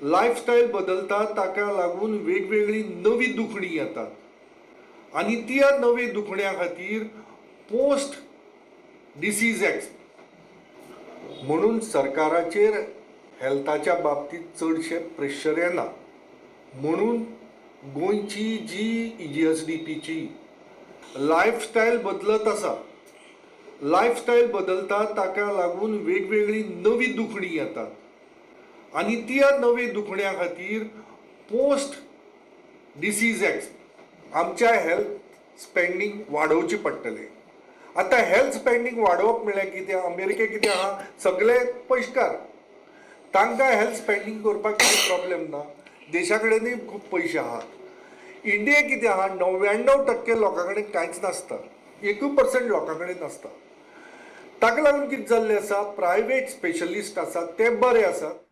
Lifestyle बदलता, ताका लागून वेगवेगळीं नवीं दुखणीं येतात आनी त्या नवे दुखण्या खातीर पोस्ट डिसीज एक्स म्हणून सरकाराचेर हेल्थाच्या बाबतींत चडशें प्रेशर येना. म्हणून गोंयची जी जीएसडीपीची लायफस्टायल बदलत आसा, लायफस्टायल बदलता, ताका लागून वेगवेगळीं नवीं दुखणीं येतात आनी त्या नवे दुखण्या खातीर पोस्ट डिसीज एक्स आमच्या हेल्थ स्पेंडींग वाडोवचें पडटलें. आतां हेल्थ स्पेंडींग वाडोवप म्हणल्यार कितें? अमेरिके कितें आहा, सगळे पयशकार, तांकां हेल्थ स्पेंडींग करपाक कांय प्रॉब्लेम ना, देशा कडेनूय खूब पयशे आहात. इंडिये कितें आहा, 99% लोकां कडेन कांयच नासता, 1% लोकां कडेन आसता. ताका लागून कितें जाल्लें आसा, प्रायवेट स्पेशलिस्ट आसात ते बरे आसात.